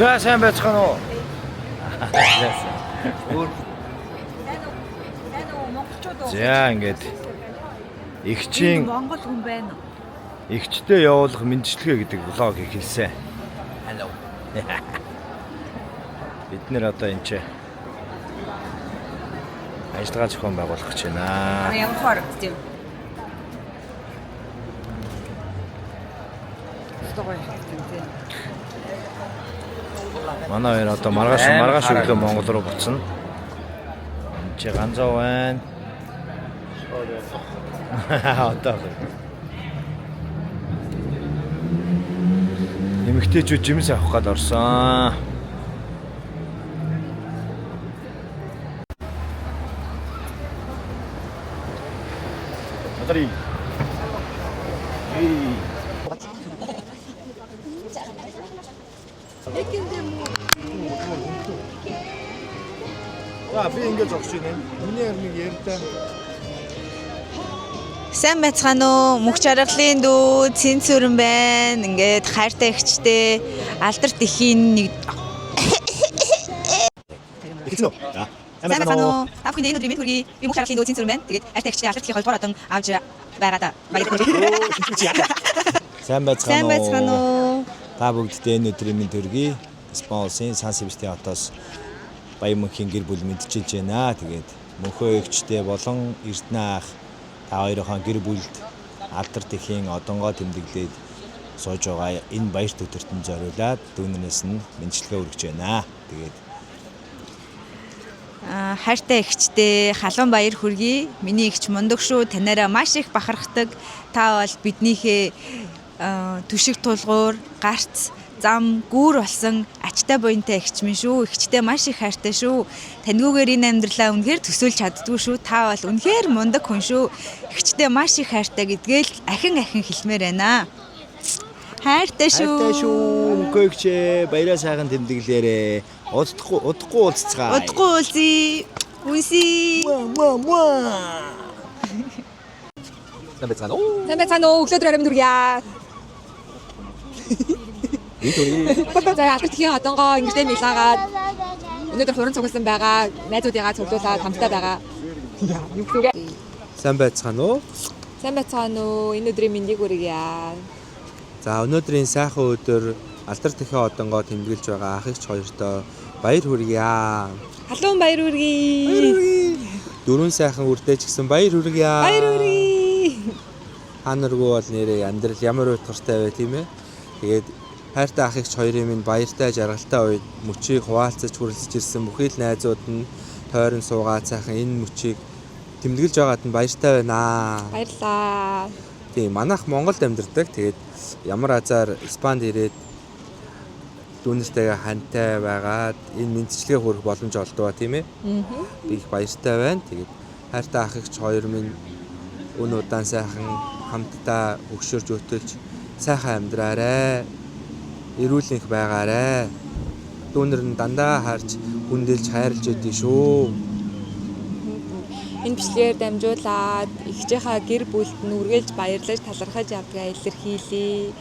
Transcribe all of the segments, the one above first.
За, сайн байцгаана уу? Сайн уу, монголчууд уу? За, ингээд эгчийн Монгол хүн байна уу? эгчтэй явуулах мэндчилгээ гэдэг vlog эхэлсэн. Hello. Бид нэр одоо энэ ч ажиллагаа зохион байгуулах гэж байна. Ямар харагдав юм? Гоё харагдав тийм. Манай хоёр одоо маргааш өглөө Монгол руу буцна. Энд чи ганцаа байна. Одоо. Эмэгтэйчүүд жимс авах гээд орсон. Надари. Эй. За, би ингэж зогсож байна. Миний харин нэг ярьдаа. Сайн байцгаана уу? Мөнх жаргалын дүү Цэнцүрэн байна. Ингээд хайртай эгчтэй алдарт ихийн нэг Эхэлсэн үү? За. Сайн байцгаана уу? Та бүхэнд энэ өдрийн мэнд хүргэе. Би мөнх жаргалын дүү Цэнцүрэн байна. Тэгээд хайртай эгчтэй алдарт ихийн 2 дугаар одон авч байгаадаа баярлалаа. Сайн байцгаана Сайн байцгаана уу? Та бүгддээ энэ өдрийн мэнд хүргэе. Испани улсын Сан Себастьян хотоос Баян мөнхийн гэр бүл мэндчилж байна. Тэгээд мөнхөө эгчтэй болон Эрдэнэ ах та хоёрынхоо гэр бүлд алдар тэхийн одонгоо тэмдэглээд сууж байгаа энэ баярт өдөрт нь зориулаад дүүнээс нь мэндчилгээ өргөж байна. Тэгээд Хайртай эгчтэй халуун баяр хүргэе. Миний эгч мундаг шүү. Танаараа маш их бахархдаг. Та бол биднийхээ түшиг тулгуур, гарц, зам, гүүр болсон ачтай буянтай эгч минь шүү. Эгчтэй маш их хайртай шүү. Таньгүйгээр энэ амьдралаа үнэхээр төсөөлж чаддгүй шүү. Та бол үнэхээр мундаг хүн шүү. Эгчтэй маш их хайртай гэдгээ л ахин ахин хэлмээр байна. Хайртай шүү. хайртай шүү. Мөнхөө эгчээ баяраа сайхан тэмдэглээрээ. Удахгүй уулзцгаая. Удахгүй уулзъя. Үнсий. Маа маа. Сайн байцгаана уу? Сайн байцгаана уу? Өглөө төрөөр хүргье. За, алдарт ихийн одонгоо ингэртэй милаагаад өнөөдөр хуран цугласан байгаа. Найзуудыгаа цуглуулаад хамтдаа байгаа. Юу гэсэн үг вэ? Сайн байцгаана уу? Сайн байцгаана уу? Энэ өдрийн мэндийг хүргье. За, өнөөдрийн сайхан өдөр алдар тэхэн одонгоо тэмдэглэж байгаа ах эгч хоёртоо баяр хүргье. Халуун баяр хүргье. Дөрвөн сайхан үрдээ ч гэсэн баяр хүргье. Баяр хүргье. Та наргүй бол нэрээ амьдрал ямар утгартай вэ, тийм ээ? Тэгээд хайртай ах эгч хоёрын минь баяртай жаргалтай үед мөчийг хуваалцаж хүрэлцэж ирсэн бүхий л найзууд нь тойрон суугаад сайхан энэ мөчийг тэмдэглэж байгаад нь баяртай байна. Баярлаа. Тийм, манайх Монголд амьдардаг. Тэгээд ямар азар Испанд ирээд дүүнэртэйгээ хантай байгаад энэ мэндчилгээ хүрэх боломж олдвоо, тийм ээ. Би их баяртай байна. Тэгээд хайртай ах эгч хоёр минь үн удаан сайхан хамтдаа өгшөрж өтөлж сайхан амьдраарэ. Эрүүл энх байгаарэ. Дүүнэр нь дандаа харж хүндэлж хайрлж өгдөө шүү. Энэ бичлэгээр дамжуулаад эгчийнхаа гэр бүлд нь үргэлж баярлаж талархаж явдгаа илэрхийлье.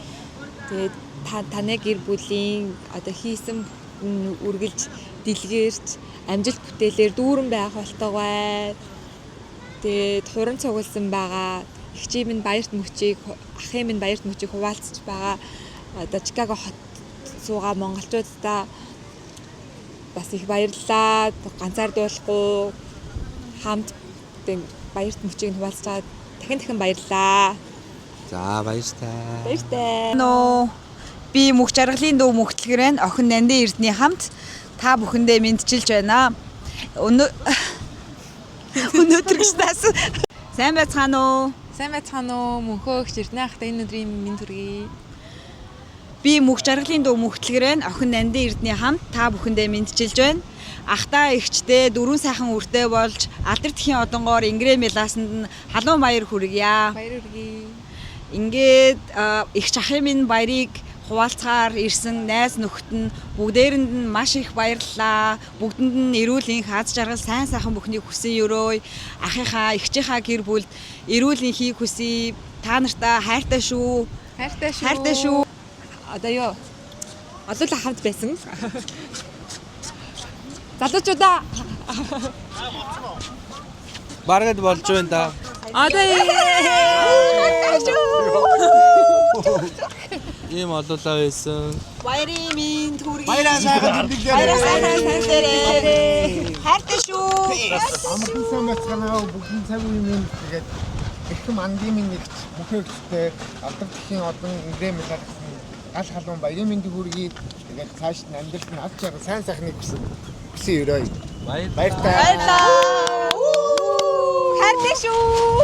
Тэгээд та таны гэр бүлийн одоо хийсэн нь үргэлж дэлгэрч амжилт бүтээлээр дүүрэн байх болтугай. Тэгээд хуран цугласан байгаа. Эгчийн минь баярт мөчийг, ахын минь баярт мөчийг хуваалцж байгаа. Одоо Чикаго хот суугаа монголчуудаа бас их баярлалаа. Ганцаардуулахгүй хамт баярт мөчийг нь хуваалцж байгаа дахин дахин баярлалаа. За, баяртай. Баяртай. Нөө би мөнх жаргалын дүү мөхтлгэр байна. Охин Нандин Эрдний хамт та бүхэндээ мэндчилж байна. Өнөөдөр гэж таас. Сайн байцгаана уу? Сайн байцгаана уу? Мөнхөө эгч Эрдэнэ ахтай энэ өдрийн мэнд хүргэе. Би мөнх жаргалын дүү мөхтлгэр байна. Охин Нандин Эрдний хамт та бүхэндээ мэндчилж байна. Ахтаа эгчтэй дөрвөн сайхан үртэй болж алдар тхийн одонгоор ингэрээ меласанд нь халуун баяр хүргье. Баяр хүргэе. Ингээд эгч ахын минь баярыг хуваалцахаар ирсэн найз нөхөд нь бүгдээрэнд нь маш их баярлалаа. Бүгдэнд нь эрүүл энх, аз жаргал, сайн сайхан бүхнийг хүсэн өрөөе. Ахынхаа, эгчийнхаа гэр бүлд эрүүл энхийг хүсье. Та нартаа хайртай шүү. Хайртай шүү. Хайртай шүү. Одоо юу? Олуулаа хамт байсан. Залуучуудаа Бараг л болж байна да. одоо Ийм олуулаа байсан. Баярын минь хүргэе. Баяраа сайхан тэмдэглээрэй. Баяраа сайхан тэмдэглээрэй. Хайртай шүү. Амархан сайн байцгаана уу, бүгдийн цаг үеийн минь тэгээд эрхэм ангийн минь нэгч мөхөөгчтэй алдар тхийн одон индрээ мэлэр гэсэн гал халуун баярын мэндийг хүргэе. Тэгээд цааш нь амьдралд нь авч явах сайн сайхныг хүсэн хүсэн өрөөе. Баяр. Баяртай. Баярлалаа. Хайртай шүү.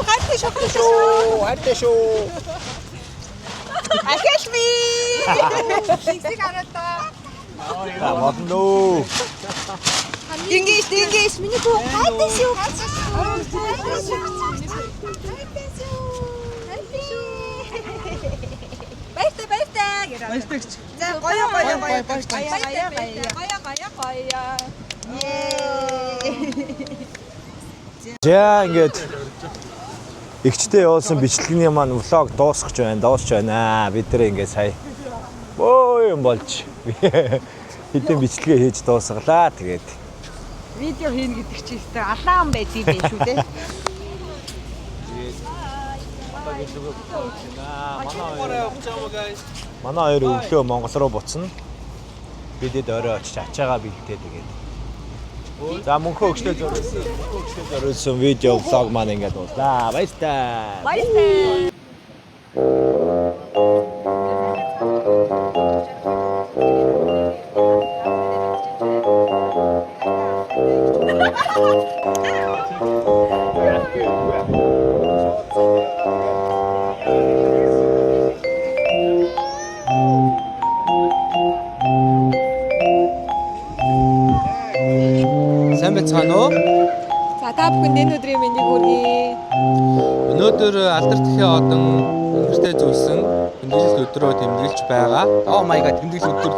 Хайртай шүү. Хайртай шүү. Хайртай шүү. Ахиал би. За болно уу. Дингиш, дингиш. Миний хүү хайртай шүү. Хайртай шүү. Хайртай шүү. Хайртай шүү. Хайртай шүү. Баяртай, баяртай. Баяртай гэж. За гоё гоё гоё. Гоё гоё гоё гоё гоё. За ингээд эгчтэй явуулсан бичлэгний маань vlog дуусгах байна, дуусч байна. Бид нар ингээд сая бөө юм болж хэдэн бичлэгээ хийж дуусгалаа. Тэгээд Видео хийнэ гэдэг чинь ихтэй алаан байдгийг байх шүү дээ. Манай хоёр өглөө Монгол руу буцна. Бидэд орой очиж ачаагаа бэлдээ тэгээд. За мөнхөө өгчтэй зориулсан, мөнхөө өгчтэй зориулсан видео vlog маань ингээд дууслаа. Баяртай. Баяртай. Сайн байцгаана уу? За та бүхэнд энэ өдрийн мэндийг хүргэе. Өнөөдөр алдар тхийн одон өнгөртэй зүйлсэн тэмдэглэл өдрөө тэмдэглэж байгаа. Oh my god, тэмдэглэл өдөр.